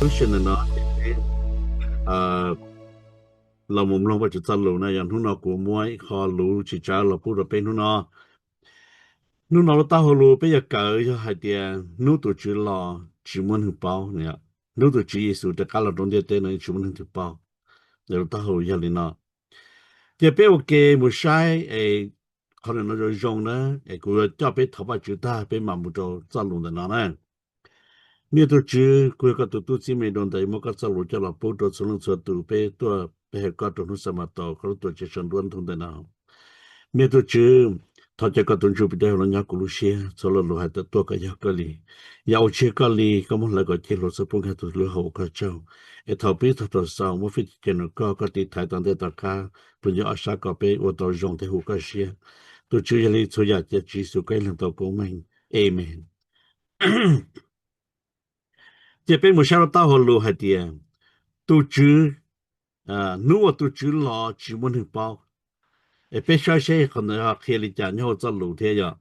Hnub sij hawm ntawm no, los mus mloog Vajtswv txoj lus na, yog hnub no kuv muab ib qho lus tsis tsav los pub rau peb hnub no. Hnub no lub taub hau lus peb yuav kawm yog hais tias hnub tus Tswv los tsis muaj neeg paub. Hnub tus Tswv Yexus rov qab los rau ntiaj teb no tsis muaj neeg twg paub. Lub taub hau yog li no. Ces peb ua ke mus saib es qhov ntawm no zoo zoo na, es kuv yuav coj peb thov Vajtswv tag peb mam mus rau txoj lus ntawm no na. Me tus Tswv, kuv yog koj tus tub txib me dua ntais, muab koj txoj lus coj los pub rau txhua leej txhua tus, peb tuaj pe hawm koj rau hnub Xanpataus koj lub tuam tsev saum nruab ntug ntawm no. Me tus Tswv, thov caw koj tus Ntsuj Plig los nyob kuv lub siab, txhua lo lus hais tawm tuaj kom yog koj li. Yam uas tsis yog koj li koj muab hlawv kom cig hluas txhob pub nkag tus lub hauv ua koj tsaug. Es thaum pib txog thaum xaus muab fij ceg nrog koj, koj tiv thaiv tom ntej tom qab, pluas nyob ob sab kom peb ua tau zoo thiab huv koj siab. Tus Tswv, yog li txhua yam cia Tswv Yexus koj ib leeg tau koob meej. Amees. Ces peb mus saib lub taub hau lus hais tias tus Tswv, hnub uas tus Tswv los tsis muaj neeg paub. Es peb saib seb qhov ntawd ho qhia li cas nyob hauv txoj lus thiab yom.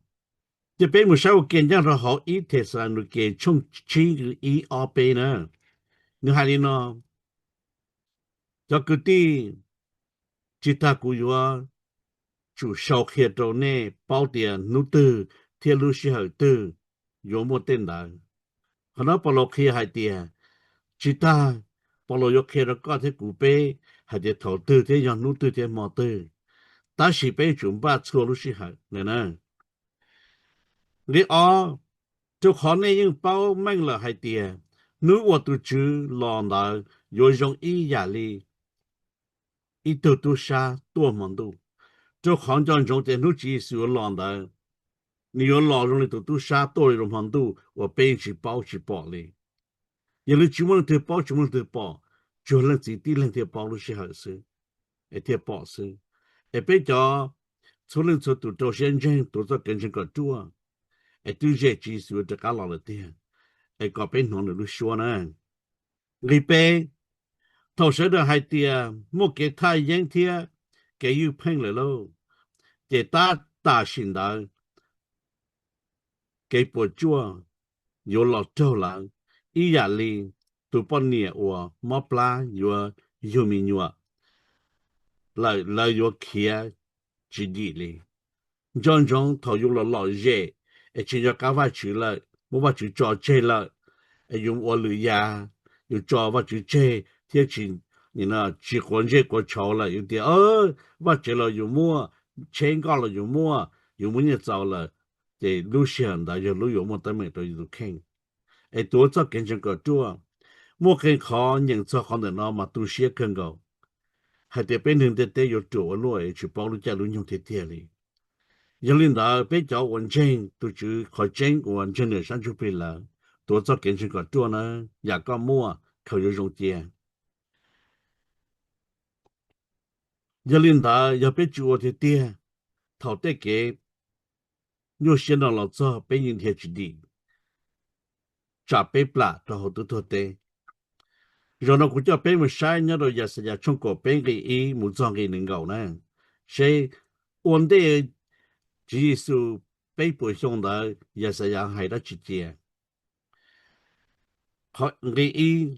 Ces peb mus saib ua ke ncaj rau hauv ib Thexalaunikes tshooj tsib nqe ib ob peb na. Nws hais li no: Cov kwv tij, tsis tas kuv yuav tsum sau qhia rau nej paub tias hnub twg thiab lub sij hawm twg yuav muaj tej ntawd. Qhov no Paulus qhia hais tias tsis tas Paulus yuav qhia rau koj thiab kuv peb hais tias thaum twg thiab yog hnub twg thiab hmo twg, tab sis peb yuav tsum npaj txhua lub sij hawm na. Nqe ob, rau qhov nej yeej paub meej lawm hais tias hnub uas tus Tswv los ntawd yuav zoo ib yam li ib tug tub sab tuaj hmo ntuj. Rau qhov nco ntsoov tias hnub Tswv Yexus yuav los ntawd, nws yuav los zoo li tus tub sab tuaj li rau hmo ntuj uas peb yeej tsis paub tsis pom li. Yog li tsis muaj leej twg paub tsis muaj leej twg pom, tsuas leej txiv tib leeg thiaj paub lub sij hawm xwb, es thiaj pom xwb. Es peb cov txhua leej txhua tus rau siab ntseeg tuav txoj kev ntseeg kom ruaj, es twb ze Tswv Yexus rov qab los lawm tiag, es kom peb hnov nws lub suab na. Nqe peb, thaum sawv daws hais tias muaj kev thaj yeeb thiab kev ywj pheej lawm lauj, ces tab tam sim ntawd kev puas tsuaj yuav los raug lawv, ib yam li tus poj niam uas mob plab yuav yug me nyuam lawm, lawv yuav khiav tsis dim li. Nco ntsoov thaum yus los lom zem es tsis nco qab Vajtswv lawm, muab Vajtswv tso tseg lawm, es yus ua lwm yam, yus tso Vajtswv tseg thiab tsis, tsis quav ntsej quav tshauv lawm, yus tias vaj tsev los yus muaj, tsheb nkoj los yus muaj, yus muaj nyiaj txaus lawm, ces lub sij hawm ntawd yog lub yuav muaj teeb meem rau yus tus kheej. Es tuav txoj kev ntseeg kom ruaj, muaj qee qhov nyeem txog qhov ntawm no mas tu siab kawg nkaus, hais tias peb neeg ntiaj teb yuav ruam ua luaj es tsis paub lub caij lub nyoog tiag tiag li. Yog li ntawd peb cov uas ntseeg tus Tswv qhov tseeb uas ntseeg nws sab ntsuj plig lawm, tuav txoj kev ntseeg kom ruaj na, yam koj muaj khaws yuav zoo cia. Yog li ntawd yog peb tsis ua tiag tiag, thaum tej kev nyuaj siab no los txog peb yeej dhia tsis dim, tsam peb plam rau hauv tub tuag teb. Zaum no kuv coj peb mus saib nyob rau Yaxayas tshooj kaum peb nqe ib mus txog nqe nees nkaum na, seb ua ntej Tswv Yexus peb puas xyoo ntawd Yaxayas hais dab tsi cia. Nqe ib,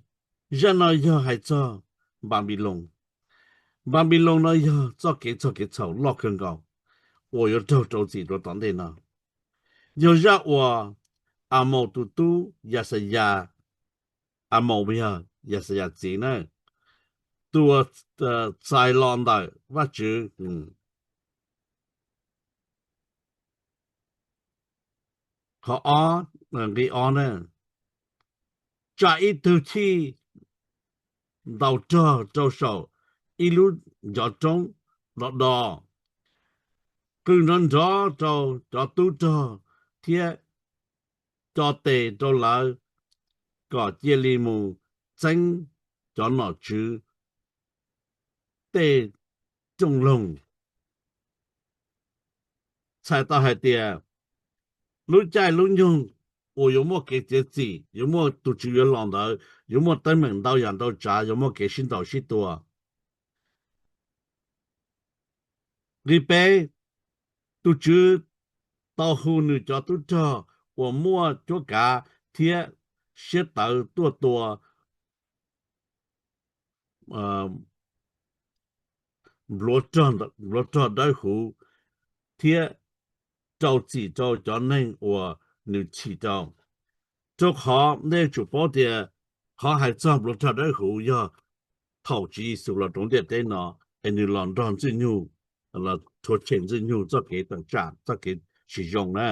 zaj no yog hais txog Npanpiloos. Npanpiloos no yog txoj kev txog kev txhaum loj kawg nkaus uas yuav raug rau txim rau tom ntej no. Yog zaj uas Amaus tus tub Yaxayas, Amaus yog Yaxayas txiv na, tus uas txais los ntawm Vajtswv. Qhov ob, nqe ob na, tsa ib tug chij ntaus rog rau saum ib lub ncov roob do do, qw nrov nrov rau cov tub rog thiab co tes rau lawv kom cia li mus txeeb cov nom tswv tej rooj loog. Txhais tau hais tias lub caij lub nyoog uas yuav muaj kev txiav txim, yuav muaj tus Tswv yuav los ntawd, yuav muaj teeb meem ntau yam ntau tsav, yuav muaj kev sib ntaus sib tua. Nqe peb, tus Tswv tau hu nws cov tub rog uas muaj cuab kav thiab siab tawv tuaj tua npluav rog dawb huv thiab rau txim rau cov neeg uas nws chim rau. Rau qhov nej yuav tsum paub tias qhov hais txog npluav rog dawb huv yog thaum Tswv Yexus los rau ntiaj teb no, es nws los nrog Ntxwg Nyoog, los rhuav tshem Ntxwg Nyoog txoj kev tawm tsam, txoj kev tsis zoo na.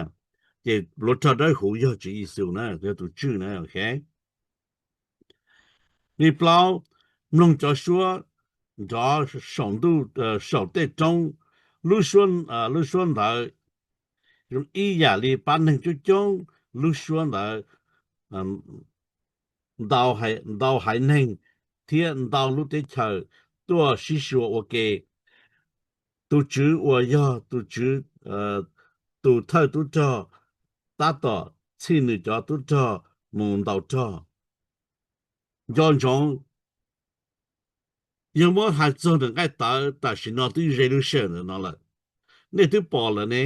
Ces npluav rog dawb huv yog Tswv Yexus na, yog tus tswj na. Li plaub, mloog cov suab nrov saum ntuj, saum tej roob, lub suab, lub suab ntawd zoo ib yam li pab neeg coob coob. Lub suab ntawd ntau haiv neeg thiab ntau lub teb chaws tuaj sib suas ua ke. Tus Tswv uas yog tus Tswv tus thawj tub rog tab tom txhij nws cov tub rog mus ntaus rog. Nco ntsoov, yog muab hais txog ntawm nqaij tawv tam sim no twb ze lub sij hawm ntawm no lawm. Nej twb pom lawm ne,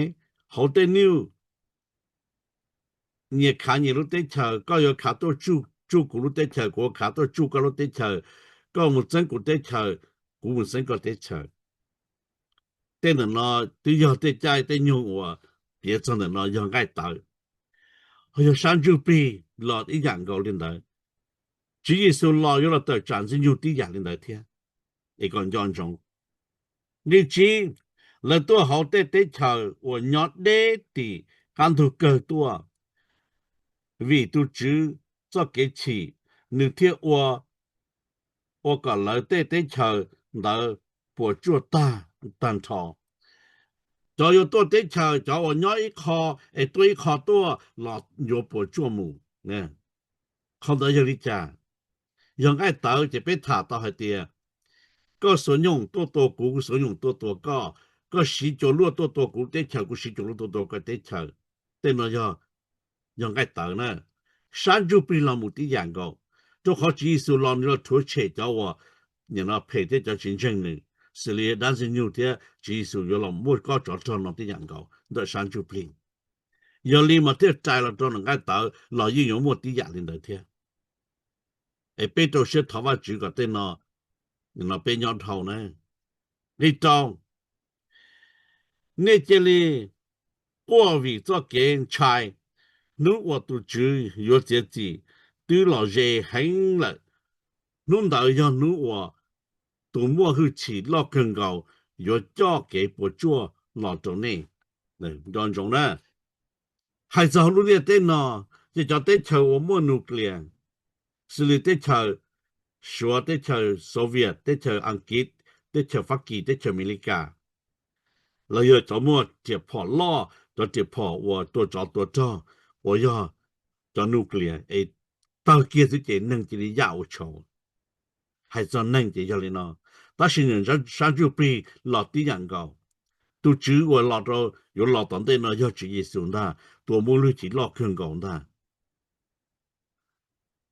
hauv tej news, nyias khav nyias lub teb chaws, koj yuav khav tuaj tsuj kuv lub teb chaws, kuv yuav khav tuaj tsuj koj lub teb chaws, koj mus txeeb kuv teb chaws, kuv mus txeeb koj teb chaws. Tej ntawm no twb yog tej caij tej nyoog uas piav txog ntawm no yog nqaij tawv, ho yog sab ntsuj plig los ib yam nkaus li ntawd. Tswv Yexus los yuav los tawm tsam Ntxwg Nyoog tib yam li ntawd thiab. Es kom nco ntsoov. Li tsib, lawv tuaj hauv tej teb chaws uas nyob deb tim qab ntug kawg tuaj, vim tus Tswv txoj kev chim, nws thiaj ua, ua kom lawv tej teb chaws ntawd puas tsuaj tag, tag nrho. Cov yuav tuaj teb chaws, cov uas nyob ib qho es tuaj ib qho tuaj los yuav puas tsuaj mus. Qhov ntawd yog li cas? Yog nqaij tawv ces peb tham tau hais tias koj xuas nyooj tuaj tua kuv, kuv xuas nyooj tuaj tua koj, koj siv cua luaj tuaj tua kuv teb chaws, kuv siv cua luaj tuaj tua koj teb chaws. Tej no yog, yog nqaij tawv na. Sab ntsuj plig los mus tib yam nkaus, rau qhov Tswv Yexus los nws los rhuav tshem cov uas nim no phem thiab cov tsis ntseeg nws, xws li dab Ntxwg Nyoog thiab Tswv Yexus yuav los muaj kob tsov rog no tib yam nkaus ntawm sab ntsuj plig. Yog li mas thiaj rais los rau nqaij tawv los yeej yuav muaj tib yam li ntawd thiab. Es peb rau siab thov Vajtswv kom tej no, no peb nyob dhau na. Nqe rau, nej cia li quaj vim txoj kev ntshai, hnub uas tus Tswv yuav txiav txim twb los ze heev lawm. Hnub ntawd yog hnub uas tus muaj hwj chim loj kawg nkaus yuav coj kev puas tsuaj los rau nej. Nco ntsoov na, hais txog lub ntiaj teb no, ces cov teb chaws uas muaj nuclear, xws li teb chaws Suav, teb chaws Soviet, teb chaws Askiv, teb chaws Fab Kis, teb chaws Amelikas, los yog cov muaj riam phom loj, cov riam phom uas tua tsov tua rog, uas yog cov nuclear es tawg kiag xwb ces neeg cia li yaj ua tshauv. Hais txog neeg ces yog li no, tab sis nws sab ntsuj plig los tib yam nkaus. Tus Tswv uas los rau, yuav los tom ntej no yog Tswv Yexus ntag, tus muaj lub hwj chim loj kawg nkaus ntag.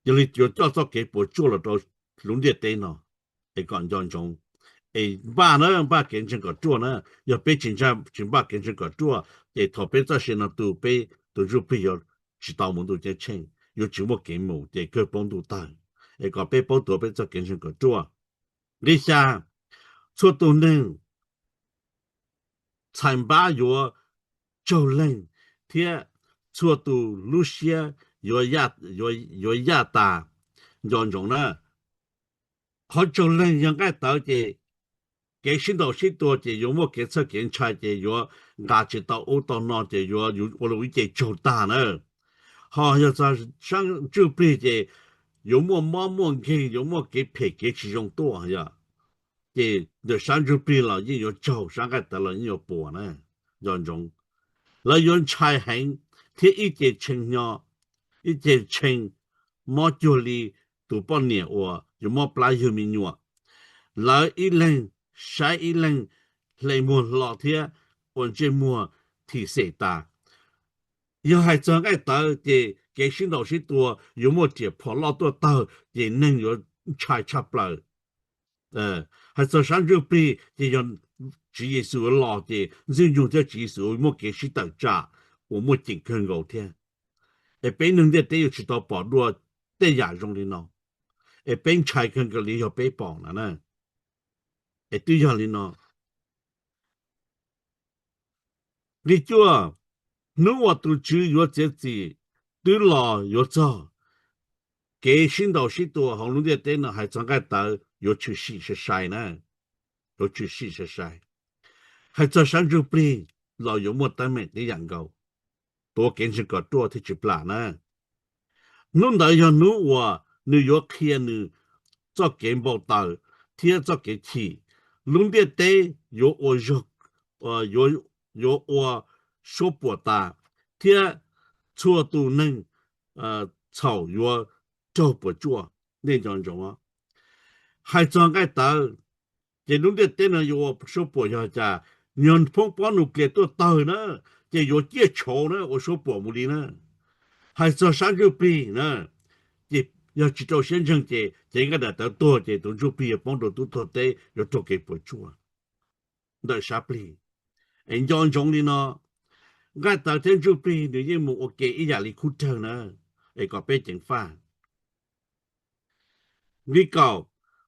Yog li yuav coj txoj kev puas tsuaj los rau lub ntiaj teb no, es kom nco ntsoov, es npaj na, npaj kev ntseeg kom ruaj na. Yog peb tsis npaj kev ntseeg kom ruaj, ces thaum peb txoj sia no tu, peb tus ntsuj plig yuav tsis tau mus ntuj ceeb tsheej, yuav tsis muaj kev mus, ces kawg poob ntuj tawg. Es kom peb paub tuav peb txoj kev ntseeg kom ruaj. Nqe xya, txhua tus neeg txhais npab yuav tsaug leeg, thiab txhua tus lub siab yuav yaj tas. Nco ntsoov na, qhov tsaug leeg yog nqaij tawv ces kev sib ntaus sib tua ces yuav muaj kev txhawj kev ntshai ces yuav nqa tsis tau ub tau no ces yuav ua lub ib ce tsaug tag na. Ho yog txog sab ntsuj plig ces yuav muaj mob muaj nkeeg, yuav muaj kev phem kev tsis zoo tuaj yom. Ces ntawm sab ntsuj plig los yeej yuav tsaug, sab nqaij tawv los yeej yuav puas na. Nco ntsoov, lawv yuav ntshai heev thiab ib ce tshee nyo, ib ce tshee mob cuag li tus poj niam uas yuav mob plab yug me nyuam. Lawv ib leeg saib ib leeg hle muag hlo thiab ua ntsej muag thim xem tas. Yog hais txog nqaij tawv ces kev sib ntaus sib tua yuav muaj riam phom loj tuaj tawg ces neeg yuav ntshai tshaj plaws. Hais txog sab ntsuj plig ces yog Tswv Yexus los ces Ntxwg Nyoog thiab Tswv Yexus muaj kev sib tawm tsam uas muaj ceem kawg nkaus thiab. Es peb neeg ntiaj teb yuav tsis tau pom dua tej yam zoo li no. es peb ntshai kawg nkaus li yog peb pom na na. Es twb yog li no. Nqi cuaj, hnub uas tus Tswv yuav txiav txim twb los yuav txog, kev sib ntaus sib tua hauv lub ntiaj teb no hais txog nqaij tawv yuav tshwm sim sai sai na, yuav tshwm sim sai sai. Hais txog sab ntsuj plig los yuav muaj teeb meem tib yam nkaus, tuav kev ntseeg kom ruaj thiaj tsis plam na. Hnub ntawd yog hnub uas nws yuav qhia nws txoj kev npau taws thiab txoj kev chim. Lub ntiaj teb yuav ua zog, yuav ua suab puam tas, thiab txhua tus neeg txhaum yuav raug puas tsuaj. Nej nco ntsoov, hais txog nqaij tawv, ces lub ntiaj teb no yuav ua suab puam yog cas? Nyuag phoob pob nus plias tuaj tawg na, ces yuav ciaj tshauv na, ua suab puam mus li na. Hais txog sab ntsuj plig na, ces yog tsis rau siab ntseeg ces cev nqaij daim tawv tuag ces tus ntsuj plig yuav poob rau tub tuag teb, yuav raug kev puas tsuaj ntawm sab plig. Es nco ntsoov li no, nqaij tawv thiab ntsuj plig nws yeej mus ua ke ib yam li khub rawg na, es kom peb ceev faj. Nqi kaum,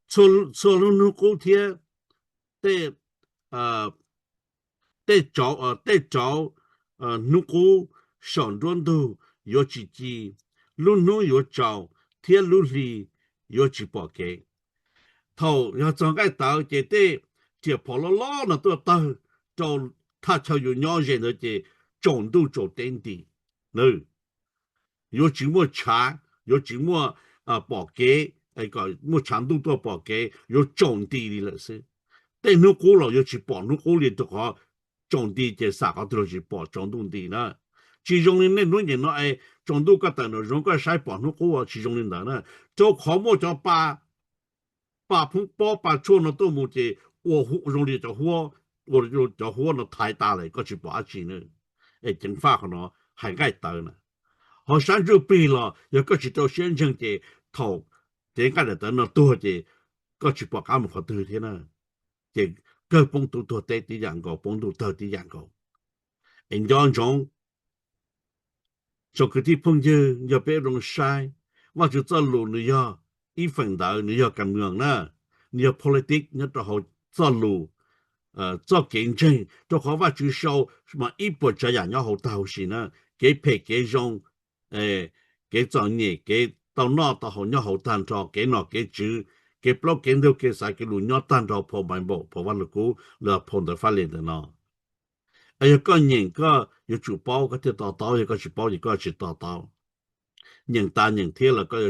txhua lub hnub qub thiab tej, tej rauv, tej rauv hnub qub saum nruab ntug yuav tsis ci, lub hnub yuav tsaus thiab lub hli yuav tsis pom kev. Thaum yog txog nqaij tawv ces tej riam phom loj loj no tuaj tawg rau thaj chaw yus nyob ze ntawd ces tsaus ntuj tsaus teb nti. Yuav tsis muaj tshav, yuav tsis muaj pom kev, kom muaj tshav ntuj tuaj pom kev, yuav tsaus nti li lawm xwb. Tej hnub qub los yuav tsis pom hnub qub li rau qhov tsaus nti ces xam qhov twg los tsis pom, tsaus ntuj nti na. Tsis zoo li nej hnub nyeem no es tsaus ntuj koj tawm nraum zoov koj saib pom hnub qub, tsis zoo li ntawd na. Rau qhov muaj cov pa, pa phoob pob pa tshuaj no tuaj mus ces ua zoo li cov huab, ua cov huab no thaiv tas lawm koj tsis pom dab tsi na. Es ceev faj qhov no, hais nqaij tawv na. Ho sab ntsuj plig los yog koj tsis rau siab ntseeg ces thaum cev nqaij daim tawv no tuag ces koj tsis pom qab mus qhov twg thiab na. Ces kawg poob tub tuag teb tib yam nkaus, poob ntuj tawg tib yam nkaus. Es nco ntsoov, tsoom kwv tij phooj ywg, yog peb zoo saib, Vajtswv txoj lus nws yog ib feem ntawd, nws yog kam mws na, nws yog politics nyob rau hauv txoj lus, txoj kev ntseeg, rau qhov Vajtswv sau mas ib puas tsav yam nyob hauv tag huv si na, kev phem kev zoo, kev txom nyem, kev tau noj tau haus nyob hauv tag nrho, kev nom kev tswv, kev plaub kev ntug, kev xaiv kev lus nyob tag nrho phau Bible, phau Vaj Lug Kub los phau ntawv Faj Les ntawm no. Es yog koj nyeem koj yuav tsum paub koj thiaj to taub, yog koj tsis paub ces koj tsis to taub. Nyeem tas nyeem thiab los koj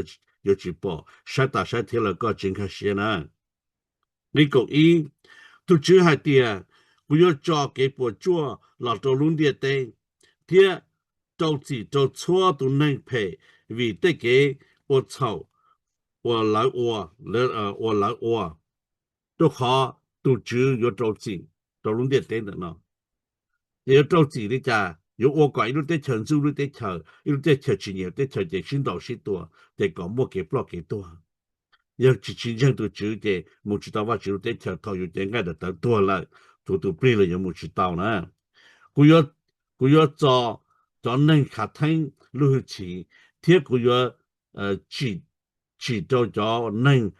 yuav tsis pom, saib tas saib thiab los koj tsis nkag siab na. Nqi kaum ib, tus Tswv hais tias, kuv yuav tso kev puas tsuaj los rau lub ntiaj teb, thiab rau txim rau txhua tus neeg phem vim tej kev ua txhaum uas lawv ua, uas lawv ua. Rau qhov tus Tswv yuav rau txim rau lub ntiaj teb ntawm no. Ces yuav rau txim li cas? Yuav ua kom ib lub teb chaws ntxub lub teb chaws, ib lub teb chaws tsis nyiam teb chaws ces sib ntaus sib tua, ces kom muaj kev ploj kev tuag. Yog tsis tsis ntseeg tus Tswv ces mus tsis tau Vajtswv lub teb chaws thaum yus cev nqaij daim tawv tuag lawm, tus tus plig los yuav mus tsis tau na. Kuv yuav txo cov neeg khav theeb lub hwj chim, thiab kuv yuav tsim rau cov neeg,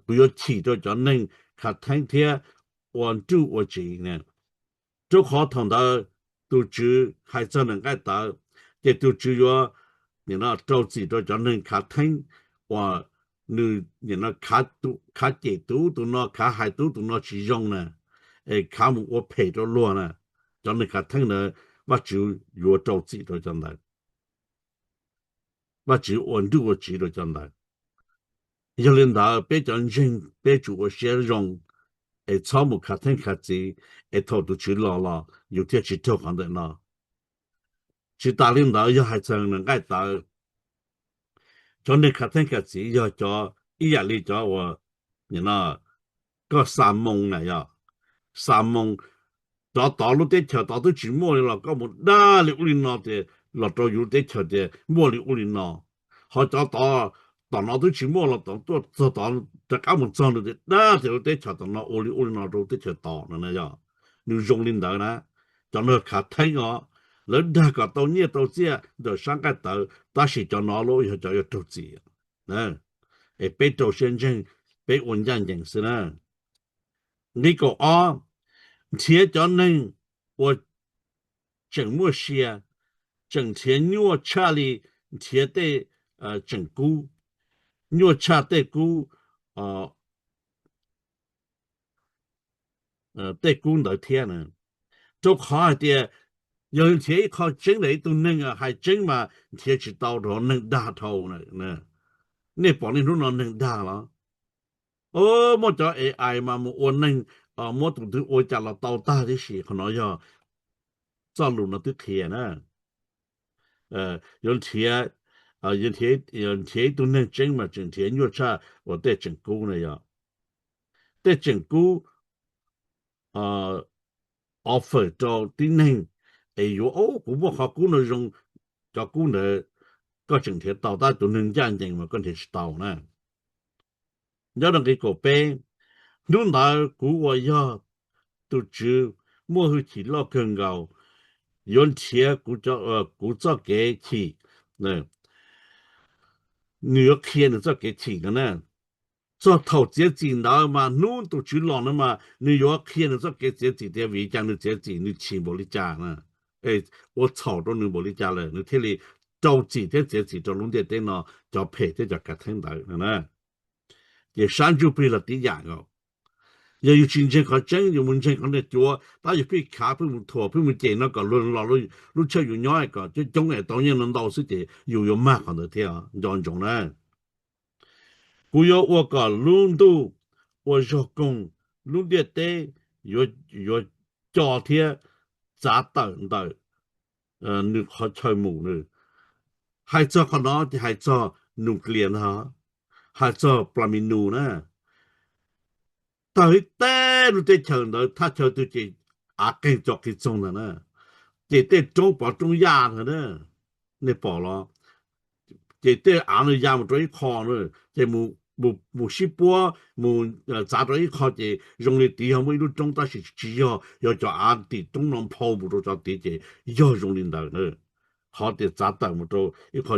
kuv yuav chim rau cov neeg khav theeb thiab ua nruj ua tsiv. Rau qhov thaum ntawd tus Tswv hais txog nws nqaij tawv, ces tus Tswv yuav rau txim rau cov neeg khav theeb uas nws khav cem tus ub tus no, khav hais tus ub tus no tsis zoo na, es khav mus ua phem rau luag na. Cov neeg khav theeb ntawd Vajtswv yuav rau txim rau cov ntawd. Vajtswv ua nruj ua tsiv rau cov ntawd. Yog li ntawd peb cov ntseeg peb tsum ua siab zoo, es txhob mus khav theeb khav txiv, es thaum tus Tswv los los yus thiaj tsis raug qhov ntawm no. Tsis tas li ntawd yog hais txog nws nqaij tawv, cov neeg khav theeb khav txiv yog cov ib yam li cov uas koj xa moo na, yog xa moo rov tod lub teb chaws tod twb tsis muaj li los koj mus dag li ub li no tias los rau yus lub teb chaws tias muaj li ub li no. Ho cov tod, tom no twb tsis muaj los tom tuaj txog tod rov qab mus txog nws tias dag tias lub teb chaws tom no ua li ub li no rau lub teb chaws tod no na. Yog nws zoo li ntawd na, cov no khav theeb os, lawv dag kom tau nyiaj tau txiaj ntawm sab nqaij tawv, tab sis cov no los yog cov yuav raug txim. es peb rau siab ntseeg, peb ua ncaj ncees xwb na. Nqi kaum ob, nrhiav cov neeg uas tseem muaj sia, tseem nrhiav nyuaj tshaj li nrhiav tej tseem kub, nyuaj tshaj tej kub, tej kub ntawd thiab na. Rau qhov hais tias yog nrhiav ib qho tseeb ntawm ib tug neeg, hais tseeb mas nrhiav tsis tau rau neeg dag dhau. Nej pom niaj hnub no neeg dag los? Muab cov A I mas mus ua neeg, muab tus twg ua cas los tau tag tib si. Qhov no yog txoj lus no twb qhia na. Yuav nrhiav, nrhiav ib tug neeg tseeb mas tseem nrhiav nyuaj tshaj uas tej tseem kub na yog. Tej tseem kub offer rau tib neeg es yuav, kuv muaj qhov kub no zoo, cov kub ntawd koj tseem nrhiav tau, tab tus neeg ncaj ncees mas koj nrhiav tsis tau na. Nyob rau nqi kaum peb, hnub ntawd kuv uas yog tus Tswv muaj hwj chim loj kawg nkaus yuav nrhiav kuv txoj kev chim, nws yuav qhia nws txoj kev chim no na. Txog thaum txiav txim ntawd mas hnub tus Tswv los no mas nws yuav qhia nws txoj kev txiav txim tias vim cas nws txiav txim, nws chim npaum li cas, ua txhaum rau nws npaum li cas lawm nws thiaj li rau txim thiab txiav txim rau lub ntiaj teb no cov phem thiab cov khav theeb ntawd na. Ces sab ntsuj plig los tib yam nkaus. Yog yus tsis ntseeg qhov tseeb, yus mus ntseeg qhov niag cuav, tab yus pheej khav, pheej mus thuam, pheej mus cem no kom luag los lub chaw yus nyob kom coob coob es tau nyiaj no ntau xwb ces yus yuav mag qhov ntawd thiab. Nco ntsoov na, kuv yuav ua kom lub ntuj ua zog koog, lub ntiaj teb yuav co thiab txav tawm ntawm nws qhov chaw mus na. Hais txog qhov no ces hais txog nuclear ntag, hais txog plas mis nus na. Tawg ib teg lub teb chaws ntawd thaj chaw twg ces av qeeg co qis txoog ntag na. Ces tej roob pov roob yaj ntag na, nej pom los? Ces tej av no ya mus rau ib qho na, ces mus sib puab mus txav rau ib qho ces zoo li tid yog muaj ib lub roob tab sis tsis yog, yog cov av tim roob no nphau mus rau cov tid ces yog zoo li ntawd na. Qhov tias txav tawm mus rau ib qho,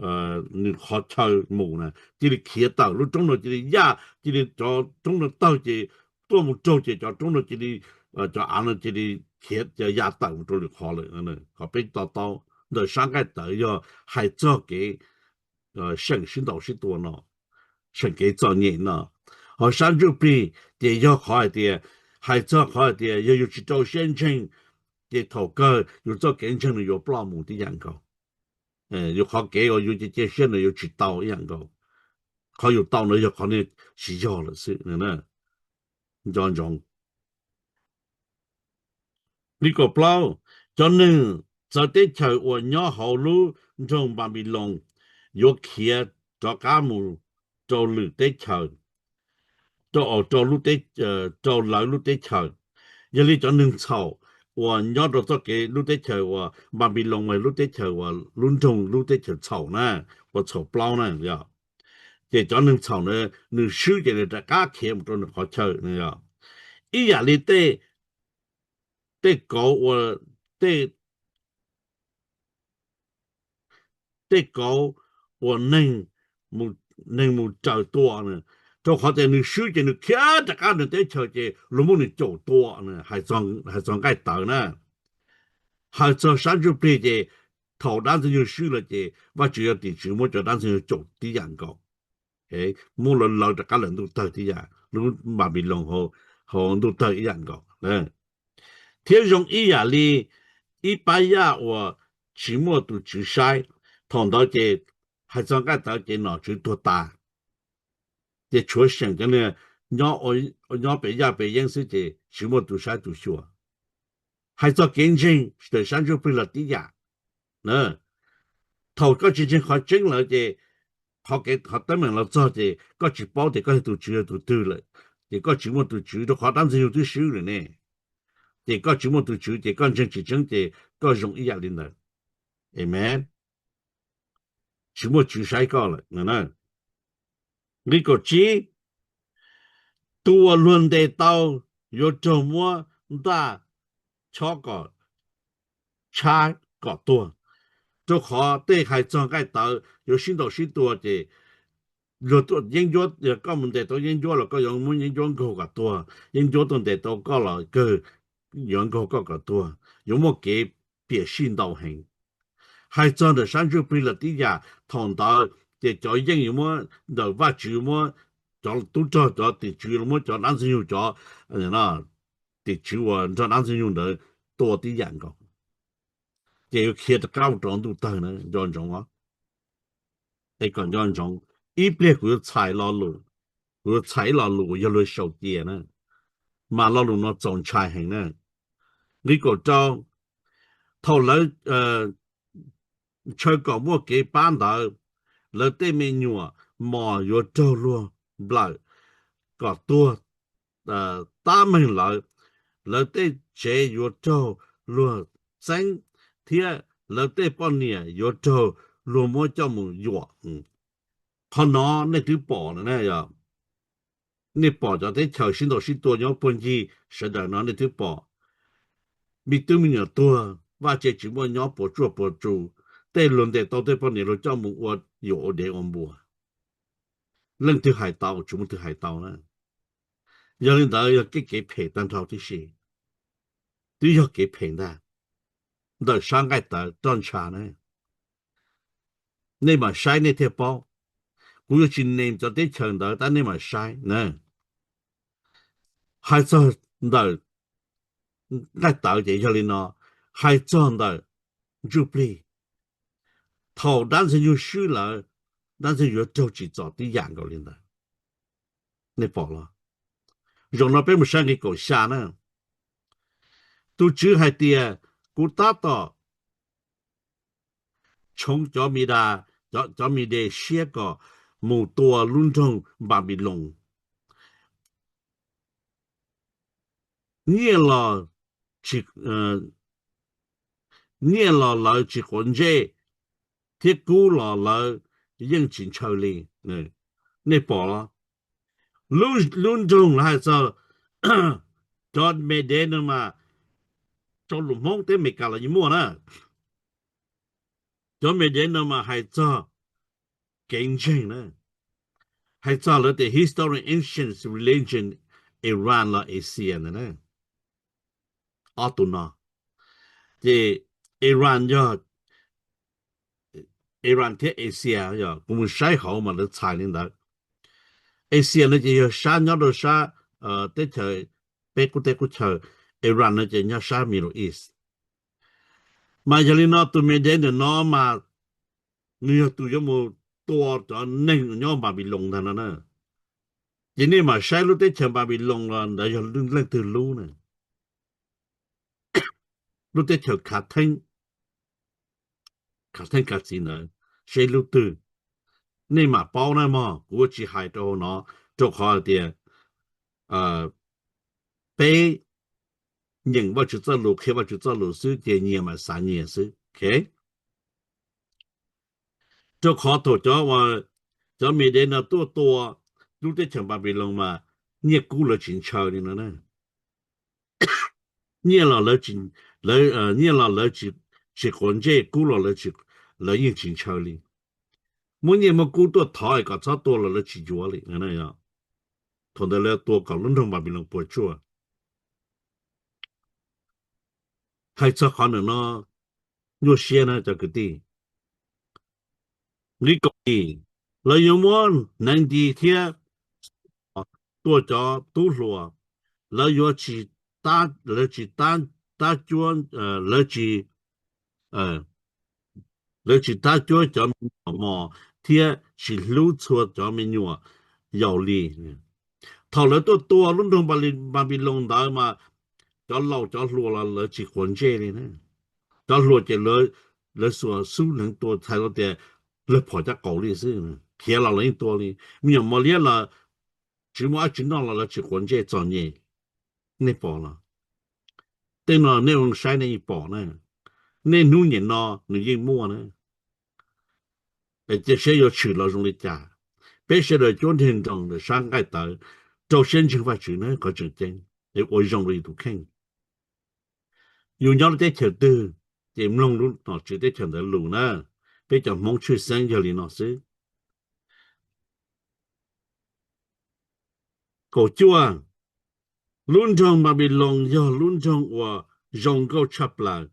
nws qhov chaw mus na, cia li khiav tawm lub roob no cia li yaj, cia li cov roob no tawg ces tuaj mus raug ces cov roob no cia li, cov av no cia li khiav ya tawm mus rau lwm qhov lawm. Qhov peb to taub ntawm sab nqaij tawv yog hais txog kev seem sib ntaus sib tua no, seem kev txom nyem no. Ho sab ntsuj plig ces yog qhov hais tias, hais txog qhov hais tias yog yus tsis rau siab ntseeg ces thaum kawg yus txoj kev ntseeg nws yuav ploj mus tib yam nkaus. Yus qhov kev uas yus cia cia siab nws yuav tsis tau ib yam nkaus. Qhov yus tau ntawd yog qhov niag tsis yog lawm xwb. Nco ntsoov. Nqi kaum plaub, cov neeg txawv teb chaws uas nyob hauv lub nroog Npanpiloos yuav khiav rov qab mus rau lwm teb chaws, rau, rau lub teb, rau lawv lub teb chaws. Yog li cov neeg txhaum uas nyob rau txoj kev lub teb chaws uas Npanpiloos mas lub teb chaws uas lub nroog lub teb chaws txhaum na, uas txhaum plaub na yog. Ces cov neeg txhaum na, nws swb ces nws rov qab khiav mus rau nws qhov chaw na yog. Ib yam li tej, tej kauv uas, tej, tej kauv uas neeg, neeg mus raws tua na, rau qhov tias nws swb ces nws khiav rov qab nws teb chaws ces luag muab nws caum tua na. Hais txog nqaij tawv na, hais txog sab ntsuj plig ces thaum dab ntxwg nyoog swb lawm ces Vajtswv yog tim tswv muab cov dab ntxwg nyoog caum tib yam nkaus, muab lawv lawv rov qab lawm ntuj tawg tib yam, lub Npanpiloos hauv ntuj tawg ib yam nkaus. Thiab zoo ib yam li ib pab yaj uas tsis muaj tus tswv saib, thaum ntawd ces hais txog nqaij tawv ces nom tswv tuag tas, ces tshuav seem cov niag nyob pem yaj pem yeeb xwb ces tsis muaj tus saib tus xyuas. Hais txog kev ntseeg ntawm sab ntsuj plig los tib yam. Thaum koj tsis ntseeg qhov tseeb lawm ces qhov kev, qhov teeb meem los txog ces koj tsis paub tias koj yog tus tswv yog tus twg lawm, ces koj tsis muaj tus tswv rau qhov dab ntxwg nyoog twb swb lawm ne. Ces koj tsis muaj tus tswv ces koj ntseeg tsis tseeb ces koj zoo ib yam li ntawd. Amen. Tsis muaj tswv saib koj lawm. Nqi kaum tsib, tus uas luag ntes tau yuav raug muab ntaj chob kom tshab kom tuag, rau qhov tej hais txog nqaij tawv yuav sib ntaus sib tua ces luag tuaj yeeb ncuab, koj mus ntes tau yeeb ncuab los koj yuav muab yeeb ncuab nkaug kom tuag, yeeb ncuab tuaj ntes tau koj los kawg yuav nkaug koj kom tuag, yuav muaj kev piam sij ntau heev. Hais txog ntawm sab ntsuj plig los tib yam, thaum ntawd ces cov yeej yuav muab, ntawm Vajtswv muab cov tub rog, cov tim tswv los muab cov dab ntxwg nyoog, cov tim tswv uas nrog dab ntxwg nyoog ntawd tua tib yam nkaus. Ces yuav khiav rov qab rau ntuj tawg na, nco ntsoov os. Es kom nco ntsoov, ib pliag kuv yuav txhais lo lus, kuv yuav txhais ib lo lus uas yog luag sau cia na, mas lo lus no txaus ntshai heev na. Nqi kaum rau, thaum lawv ntshaw kom muaj kev pab ntawd, lawv tej me nyuam mos yuav raug luag nplawm kom tuag tab meeg lawv, lawv tej tsev yuav raug luag txeeb, thiab lawv tej poj niam yuav raug luag muab coj mus yuam. Qhov no nej twb pom lawm na, yog nej pom cov teb chaws sib ntaus sib tua nyob puag ncig sawv daws no nej twb pom. Me tub me nyuam tuag, vaj tse tsis muaj, nyob puas tsuaj puas tsu, tej luag ntes tau tej poj niam luag coj mus ua yuam ua dev ua npua. Leej twg hais tau? Tsis muaj twg hais tau na. Yog li ntawd yog kev, kev phem tag nrho tib si, twb yog kev phem ntag. Ntawm sab nqaij tawv roj ntsha na, nej mam saib nej thiaj paub. Kuv yuav tsis name cov teb chaws ntawd tab nej mam saib na. Hais txog ntawm nqaij tawv ces yog li no, hais txog ntawm ntsuj plig, thaum dab ntxwg nyoog swb lawm, dab ntxwg nyoog yuav raug tsim txom tib yam nkaus li ntawd. Nej pom los? Zaum no peb mus saib nqi kaum xya na. Tus Tswv hais tias, kuv tab tom tshoov cov Midas, cov, cov Mides siab kom mus tua lub nroog Npanpiloos. Nyiaj los tsis, nyiaj los lawv tsis quav ntsej, thiab kub los lawv yeej tsis ntshaw li. Nej pom los? Lub, lub nroog lawv hais txog cov Mides no mas, rau lus Hmoob teb Amelikas los yeej muaj na. Cov Mides no mas hais txog kev ntseeg na, hais txog lawv tias historic ancient religion Iran los Asia ntawd na. Ob tug no ces Iran yog, Iran thiab Asia, yog kuv mus saib hauv mas lawv txhais li ntawd. Asia no ces yog sab nyob rau sab teb chaws, peb qub teb qub chaw. Iran no ces nyob sab Middle East. Mas yog li no tus Mides ntawm no mas nws yog tus yuav mus tua cov neeg nyob Npanpiloos ntag no na. Ces nej mam saib lub teb chaws Npanpiloos los ntawd yog leej twg lub na. Lub teb chaws khav theeb, khav theeb khav txiv ntawd, seb lub twg, nej mam paub na mog. Kuv yuav tsis hais rau hauv no, rau qhov hais tias peb nyeem Vajtswv txoj lus, qhia Vajtswv txoj lus xwb ces nyias mam xav nyias xwb. Rau qhov thaum cov, cov Mides no tuaj tua lub teb chaws Npanpiloos mas nyiaj kub lawv tsis ntshaw li no na. Nyiaj los lawv, nyiaj los lawv tsis quav ntsej, kub los lawv yeej tsis ntshaw li. Muab nyiaj muab kub tuaj thov kom txhob tua los lawv tsis yuav li. Thaum ntawd lawv tua kom lub nroog Npanpiloos puas tsuaj. Hais txog qhov ntawm no nyuaj siab na cov kwv tij. Nqi kaum ib, lawv yuav muab hneev nti thiab tua cov tub hluas. Lawv yuav tsis, lawv tsis tab cuab, lawv tsis, lawv tsis tab cuab cov me nyuam mos thiab tsis hlub txhua cov me nyuam yaus li. Thaum lawv tuaj tua lub nroog Npanpiloos ntawd mas cov laus cov hluas los lawv tsis quav ntsej li na. Cov hluas ces lawv xuas xub hneev tua, txhais tau tias lawv phom cov qaus li xwb, khiav los lawv yeej tua li. Me nyuam mos liab los tsis muaj dab tsi noj los lawv tsis quav ntsej txom nyem. Nej pom los? Tej no nej ua saib nej yeej pom na. Niaj hnub niam no nws yeej muaj na. Es cia seb yuav tshwm los zoo li cas. Peb sawv daws cuab nreg nroos ntawm sab nqaij tawv, rau siab ntseeg Vajtswv na, qhov tseem ceeb, es ua zoo rau yus tus kheej. Yus nyob lub teb chaws twg ces mloog lub nom tswv teb chaws ntawd lus na. Peb cov Hmoob tshwj xeeb yog li no xwb. Kaum cuaj, lub nroog Npanpiloos yog lub nroog uas zoo nkauj tshaj plaws.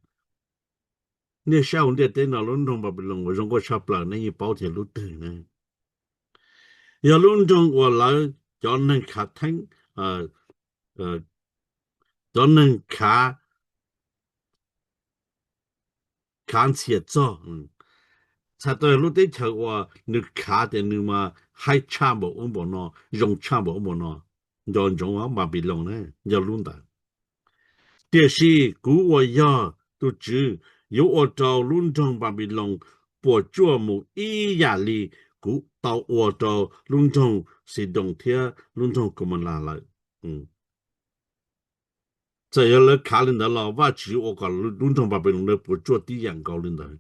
Nej saib hauv ntiaj teb no lub nroog Npanpiloos uas zoo nkauj tshaj plaws nej yeej paub tias lub twg ne? Yog lub nroog uas lawv cov neeg khav theeb, cov neeg khav khav ntxhias txog, txhais tau lub teb chaws uas nws khav tias nws mas haib tshaj npaum ub npaum no, zoo tshaj npaum ub npaum no. Nco ntsoov os, Npanpiloos na yog lub ntawd. Tiam sis kuv uas yog tus Tswv yuav ua rau lub nroog Npanpiloos puas tsuaj mus ib yam li kuv tau ua rau lub nroog Xidoos thiab lub nroog Kaumaulas lawm. Txawm yog lawv khav li ntawd los Vajtswv yuav ua kom lub nroog Npanpiloos ntawd puas tsuaj tib yam nkaus li ntawd.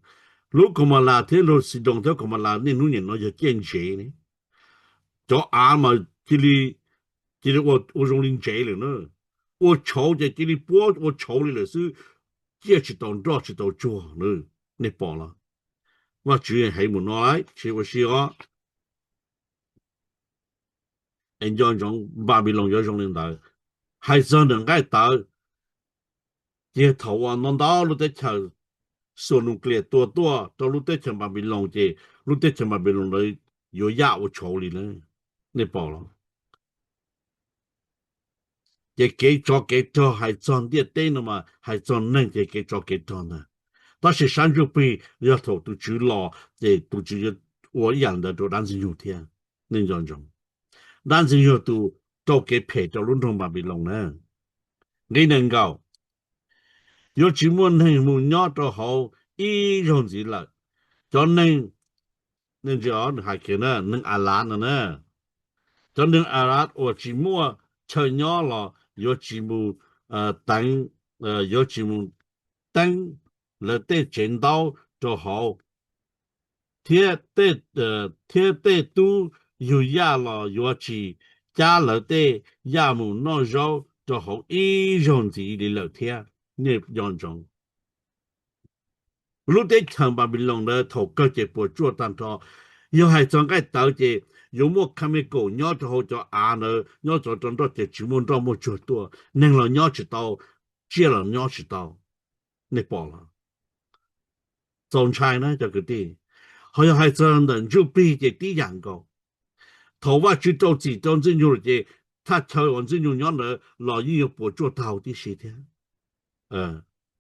Lub Kaumaulas thiab lub Xidoos thiab Kaumaulas niaj hnub nim no yog ciaj ntsev ne. Cov av mas cia li, cia li ua, ua zoo li ntsev lawm na. Ua tshauv ces cia li puab ua tshauv li lawm xwb, ciaj tsis tau nroj tsis tau tsuag na. Nej pom los? Vajtswv heev mus no lawm, tsis ua si os. Es nco ntsoov Npanpiloos yuav zoo li ntawd. Hais txog nram nqaij tawv, ces thaum uas ntau ntau lub teb chaws xuas nuclear tua tuaj rau lub teb chaws Npanpiloos ces lub teb chaws Npanpiloos ntawd yuav yaj ua tshauv li lawm. Nej pom los? Ces kev tsov kev rog hais txog ntiaj teb no mas hais txog neeg ces kev tsov kev rog ntag. Tab sis sab ntsuj plig yog thaum tus Tswv los ces tus Tswv yuav ua ib yam ntawd rau dab Ntxwg Nyoog thiab. Nej nco ntsoov, dab Ntxwg Nyoog tus rau kev phem rau lub nroog Npanpiloos na. Nqe nees nkaum, yuav tsis muaj neeg mus nyob rau hauv ib zaug ntxiv lawm. Cov neeg, nej ntsia os, nws hais kiag na, neeg Alav no na, cov neeg Alav uas tsis muaj chaw nyob los yuav tsis mus teev, yuav tsis mus teeb lawv tej tsev ntaub rau hauv, thiab tej, thiab tej tub yug yaj los yuav tsis cab lawv tej yaj mus noj zaub rau hauv ib zaug ntxiv li lawm thiab. Nej nco ntsoov, lub teb chaws Npanpiloos ntawd thaum kawg ces puas tsuaj tag nrho. Yog hais txog nqaij tawv ces yuav muaj chemical nyob rau hauv cov av ntawd, nyob rau nroj ces tsis muaj nroj muaj tsuag tuaj, neeg los nyob tsis tau, tsiaj los nyob tsis tau. Nej pom los? Txaus ntshai na cov kwv tij. Ho yog hais txog ntawm ntsuj plig ces tib yam nkaus. Thaum Vajtswv rau txim rau Ntxwg Nyoog lawm ces thaj chaw uas Ntxwg Nyoog nyob ntawd los yeej yuav puas tsuaj taug tib si thiab.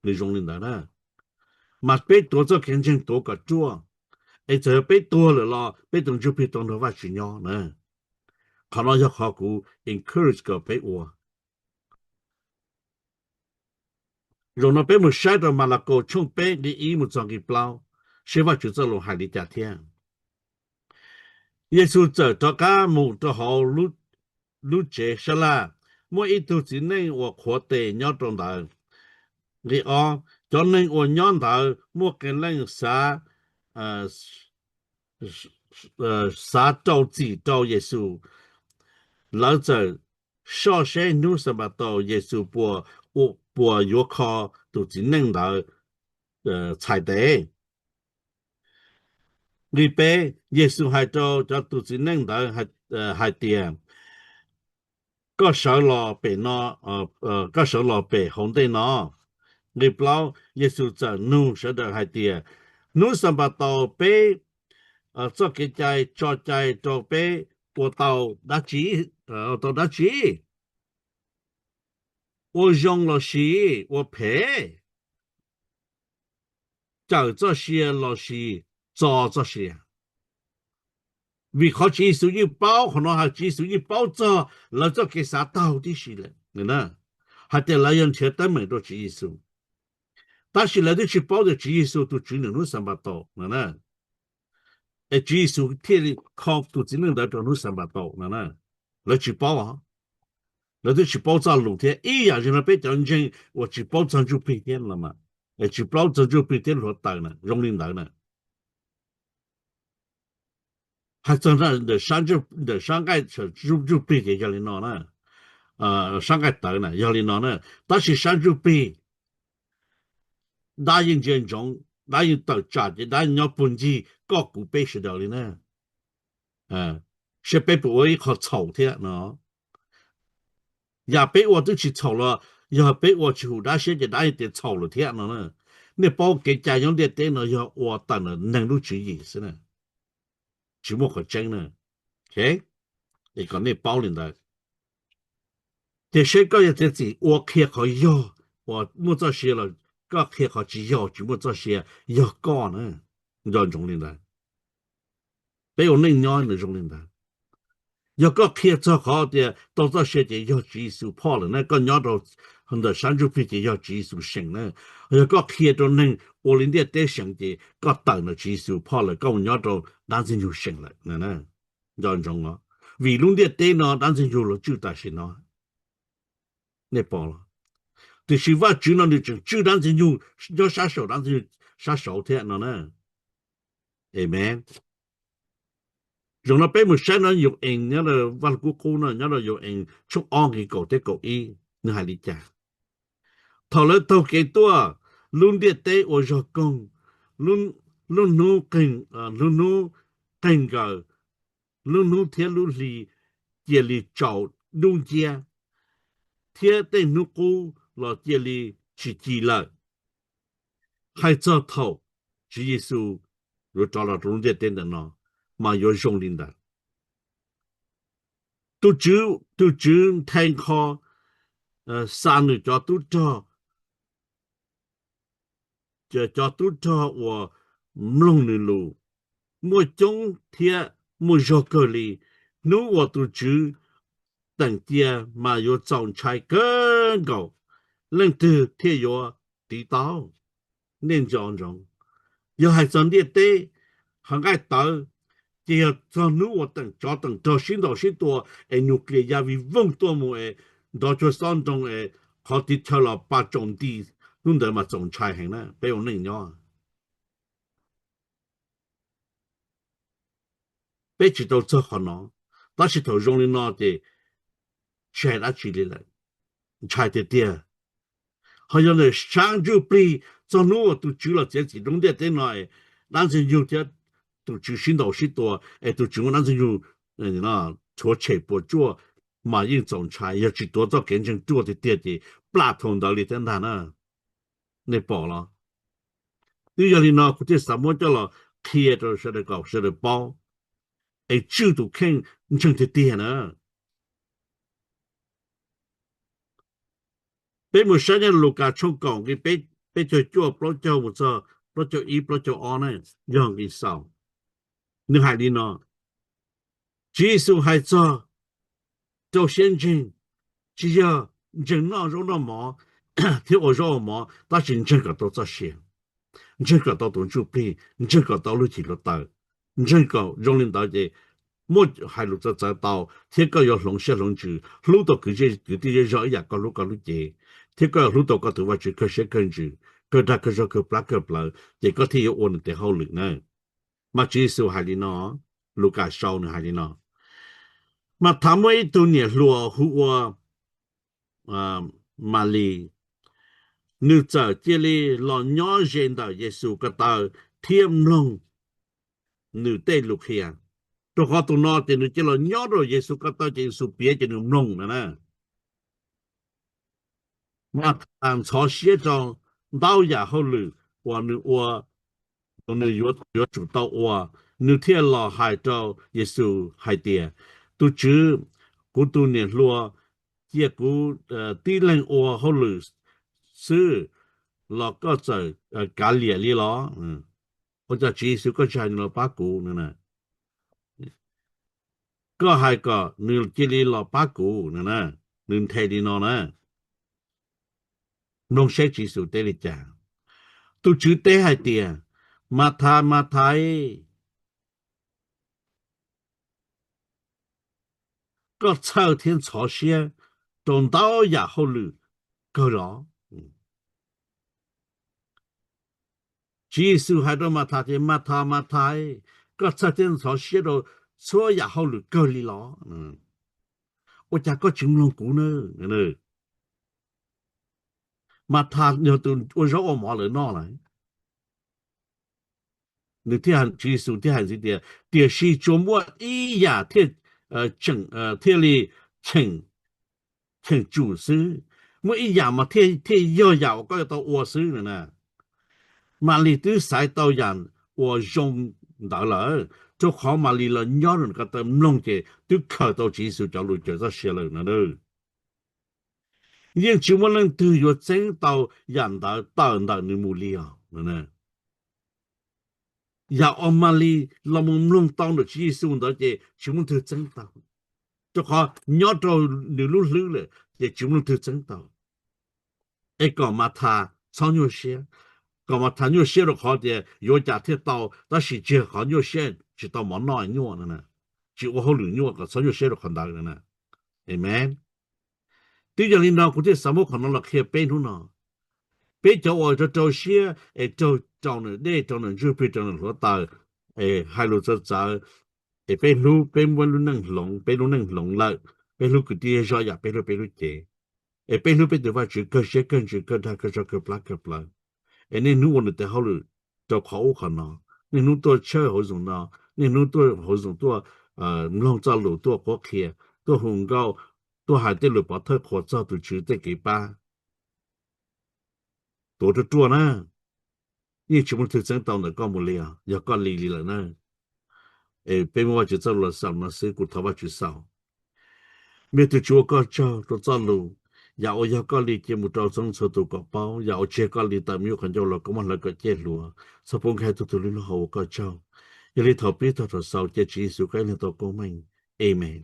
Nws zoo li ntawd na. Mas peb tuav txoj kev ntseeg tuav kom ruaj, es txawm yog peb tuag lawm los peb tus ntsuj plig tau nrog Vajtswv nyob na. Qhov no yog qhov kuv encourage kom peb ua. Zaum no peb mus saib rau Malakaus tshooj peb nqe ib mus txog nqe plaub, seb Vajtswv txoj lus hais li cas thiab. Yexus txawm rov qab mus rau hauv lub tsev sab laj, muaj ib tug txiv neej uas qhuav tes nyob rau ntawd. Nqe ob, cov neeg uas nyob ntawd muaj qee leej xav, xav rau txim rau Yexus, lawv txawm soj seb hnub Xanpataus Yexus puas, puas yuav kho tus txiv neej ntawd txhais tes. Nqe peb, Yexus hais rau cov tus txiv neej ntawd hais tias, koj sawv los pem no, koj sawv los pem hauv ntej no. Nqe plaub, Yexus txawm nug sawv daws hais tias, hnub Xanpataus peb txoj kev cai tso cai rau peb ua tau dab tsi? Tau dab tsi? Ua zoo los sis ua phem? Cawm txoj sia los sis txo txoj sia? Vim qhov Tswv Yexus yeej paub qhov no, hais Tswv Yexus yeej paub txog lawv txoj kev xav taug tib si lawm, hais tias lawv yog nrhiav teeb meem rau Tswv Yexus. Tab sis lawv twb tsis paub tias Tswv Yexus tus Tswv nws hnub Xanpataus no na, es Tswv Yexus thiaj li kho tus txiv neej ntawd rau hnub Xanpataus no na. Lawv tsis paub os. Lawv twb tsis paub txoj lus thiab, ib yam li no peb cov ntseeg uas tsis paub txog ntsuj plig thiab los mas, es tsis paub txog ntsuj plig thiab hluav taws na, zoo li ntawd na. Hais txog ntawm sab nqaij ntsuj plig ces yog li no na, sab nqaij tawv na yog li no na, tab sis sab ntsuj plig dab yeej ntsia ntsoov, dab yeej tawm tsam ces dab nyob puag ncig koj kuv peb sawv daws li na. Saib peb puas ua ib qho txhaum thiab no. Yam peb ua twb tsis txhaum los yog peb ua tsis hum dab siab ces dab yeej tias txhaum lawm thiab no na. Nej paub kev cai nyob ntiaj teb no yog ua tawm ntawm neeg lub tswv yim xwb na, tsis muaj qhov tseeb na. Es kom nej paub li ntawd. Tiam sis koj yog txiav txim ua qhia qhov yog, uas muaj txoj sia los koj qhia qhov tsis yog tsis muaj txoj sia, yog koj na. Nco ntsoov li ntawd. Peb ua neej nyob nws zoo li ntawd. Yog koj qhia txog qhov tias tau txoj sia ces yog Tswv Yexus Phoj lawm na, koj nyob rau ntawm sab ntsuj plig ces yog Tswv Yexus seem na. Yog koj qhia rau neeg ua li ntiaj teb seem ces koj tawm ntawm Tswv Yexus Phoj lawm, koj mus nyob rau dab Ntxwg Nyoog seem lawm. Nco ntsoov os, vim lub ntiaj teb no dab Ntxwg Nyoog los tswj tam sim no, nej pom los? Tiam sis Vajtswv no nws tseem tswj dab Ntxwg Nyoog nyob sab saum dab Ntxwg Nyoog sab saud thiab no na. Amen. Zaum no peb mus saib no Yauj Ees nyob rau Vaj Lug Kub Qub no, nyob rau Yauj Ees tshooj ob nqe kaum thiab kaum ib, nws hais li cas? Thaum lawv taug kev tuaj, lub ntiaj teb ua zog koog, lub hnub qeeg, lub hnub qeeg nkaws, lub hnub thiab lub hli cia li tsaus dub nciab, thiab tej hnub qub los cia li tsis ci lawm. Hais txog thaum Tswv Yexus yuav rov los rau lub ntiaj teb ntawm no, mas yuav zoo li ntawd. Tus Tswv, tus Tswv nthe nqho xa nws cov tub rog, cov tub rog uas mloog nws lus, muaj coob thiab muaj zog kawg li. Hnub uas tus Tswv teem cia mas yuav txaus ntshai kawg nkaus, leej twg thiaj yuav tiv tau? Nej nco ntsoov, yog hais txog ntiaj teb, hauv nqaij tawv, ces yog txog hnub uas teem tsov teem rog sib ntaus sib tua es nuclear ya vij voog tuaj mus es nrov cuag xob nroo es qhov tiv chaw los pa tsaus nti, hnub ntawd mas txaus ntshai heev na peb ua neej nyob. Peb tsis tau txog qhov no, tab sis thaum zoo li no ces tsis hais dab tsi li lawm, ntshai tiag tiag. Ho yog ntawm sab ntsuj plig, txog hnub uas tus Tswv los txiav txim rau ntiaj teb no, dab Ntxwg Nyoog thiab tus Tswv sib ntaus sib tua es tus Tswv muab dab Ntxwg Nyoog rhuav tshem puas tsuaj, mas yeej txaus ntshai. Yog tsis tuav txoj kev ntseeg ruaj tiag tiag ces plaj thaum ntawd li thiab ntag na. Nej pom los? Twb yog li no kuv thiaj xav muab coj los qhia rau sawv daws kom sawv daws paub es tswj tus kheej ntseeg tiag tiag na. Peb mus saib nyob Lukas tshooj kaum nqe peb caug cuaj, plaub caug mus txog plaub caug ib, plaub caug ob na, yog nqe xaus. Nws hais li no, Tswv Yexus hais txog rau siab ntseeg, tsis yog ntseeg noj zaub noj mov thiab ua zaub ua mov, tab sis ntseeg kom tau txoj sia, ntseeg kom tau tus ntsuj plig, ntseeg kom tau lub cim hluav taws, ntseeg kom zoo li ntawd ces muaj hais lus txawv txawv tau, thiab koj yuav hloov siab hloov ntsws hlub tau kwv tij zej zog ib yam koj hlub koj lub cev, thiab koj yuav hlub tau koj tus Vajtswv kawg siab kawg ntsws, kawg dag kawg zog kawg plab kawg plawv, ces koj thiaj yuav ua nws tes hauj lwm na. Mas Tswv Yexus hais li no, Lukas sau nws hais li no, Mathas muaj ib tug niam hluas hu ua Malis, nws txawm cia li los nyob ze ntawm Yexus ko taw thiab mloog nws tej lus qhia. Rau qhov tus no ces nws cia los nyob rau Yexus ko taw ces Yexus piav ces nws mloog no na. Mathas ntxhov siab rau ntau yam hauj lwm uas nws ua, uas nws yuav tsum tau ua, nws thiaj los hais rau Yexus hais tias, Tus Tswv, kuv tus niam hluas cia kuv tib leeg ua hauj lwm xwb los koj txawm kav liam li los? Ua cas Tswv Yexus koj tsis hais nws los pab kuv no na? Koj hais kom nws cia li los pab kuv no na. Nws nthe li no na. Mloog saib Tswv Yexus teb li cas. Tus Tswv teb hais tias, Mathas, Mathais, koj txhawj thiab ntxhov siab rau ntau yam hauj lwm kawg los? Tswv Yexus hais rau Mathas tias, Mathas, Mathais, koj txhawj thiab ntxhov siab rau txhua yam hauj lwm kawg li los? Ua cas koj tsis mloog kuv na? Mathas yog tus ua zaub ua mov lawv noj lawm. Nws thiaj, Tswv Yexus thiaj hais ntxiv tias, Tiam sis tsuas muaj ib yam thiaj li cheem, kheem tsum xwb, muaj ib yam mas thiaj thiaj yog yam uas koj yuav tau ua xwb no na. Malis twb xaiv tau yam uas zoo ntawd lawm, rau qhov Malis los nyob rau nws ko taw mloog ces twb khaws tau Tswv Yexus cov lus cawm txoj sia lawm no. Yeej tsis muaj leej twg yuav txeeb tau yam ntawd tawm ntawm nws mus li os. Yam uas Malis los mus mloog tau ntawm Tswv Yexus ntawd ces tsis muaj leej twg txeeb tau, rau qhov nyob rau nws lub hlwb lawm ces tsis muaj leej twg txeeb tau. Es kom Mathas txhob nyuaj siab, kom Mathas nyuaj siab rau qhov tias yuav cas thiaj tau, tab sis tsis yog qhov nyuaj siab tsis tau mov noj nyuaj no, tsis ua hauj lwm nyuaj, kom txhob nyuaj siab rau qhov ntawd no. Amen. Twb yog li no kuv thiaj xav muab qhov no los qhia peb hnub no. Peb cov uas rau rau siab es raug rau nws dej, rau nws ntsuj plig, rau nws hluav taws, es hais lus txawv txawv, es peb hlub, peb muaj lub neej hloov, peb lub neej hloov lawm, peb hlub kwv tij zog yam peb hlub peb lub cev, es peb hlub peb tus Vajtswv kawg siab kawg ntsws kawg dag kawg zog kawg plab kawg plawv. Es niaj hnub ua nws tes hauj lwm rau qhov ub qhov no, niaj hnub tuaj tshawj hauv Zoom no, niaj hnub tuaj hauv Zoom tuaj mloog txoj lus, tuaj qhuab qhia, tuaj hu nkauj, tuaj hais tej lus pov thawj qhuas txog tus Tswv tej kev pab. Tuav ruaj ruaj na, yeej tsis muaj leej twg txeeb tau ntawm koj mus li os, yog koj li li lawm na. Es peb muab Vajtswv txoj lus los xaus no xwb, kuv thov Vajtswv xaus. Me tus Tswv, ua koj tsaug rau txoj lus. Yam uas yog koj li cia mus rau txhua txhua tus kom paub, yam uas tsis yog koj li tawm me nyuam qhov ncauj los koj muab hlawv kom ciaj hluas, txhob pub nkag tuag tus lub hlwb hauv uas koj tsaug. Yog li thov pib tag thaum xaus cia Tswv Yexus koj ib leeg tau koob meej. Amen.